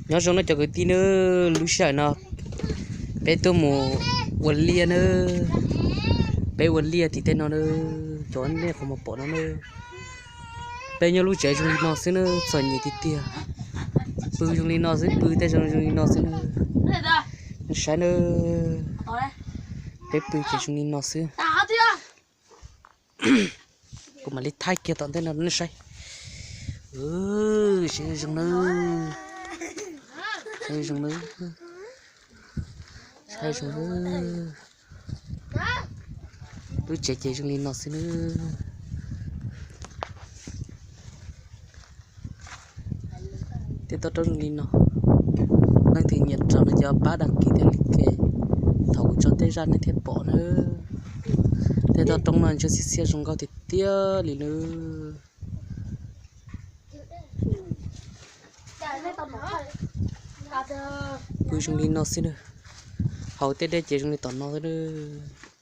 Nyob zoo nawb cov kwv tij nawb, lub sij hawm no peb tuaj mus ua liaj nawb. Peb ua liaj tim tej no nawb, cov nej qhov muag pom no nawb. Peb nyob lub tsev zoo li no xwb nawb, txom nyem tiag tiag. Pw zoo li no xwb, pw tej zoo zoo li no xwb nawb. Nej saib nawb, peb pw ces zoo li no xwb. Kuv mam li thaij kiag tom ntej no nej saib. Saib zoo nawb, saib zoo nawb, saib zoo nawb. Lub tsev ces zoo li no xwb nawb. Tej toj roob zoo li no, leej twg nyiam raws no ces pab đăng ký thiab like, thaum kuv tso tej zaj nej thiaj pom nawb. Tej toj roob no ntshe xiab xiab zoo nkauj tiag tiag li nawb. Pw zoo li no xwb nawb. Hauv tej dej ces zoo li tom no xwb nawb.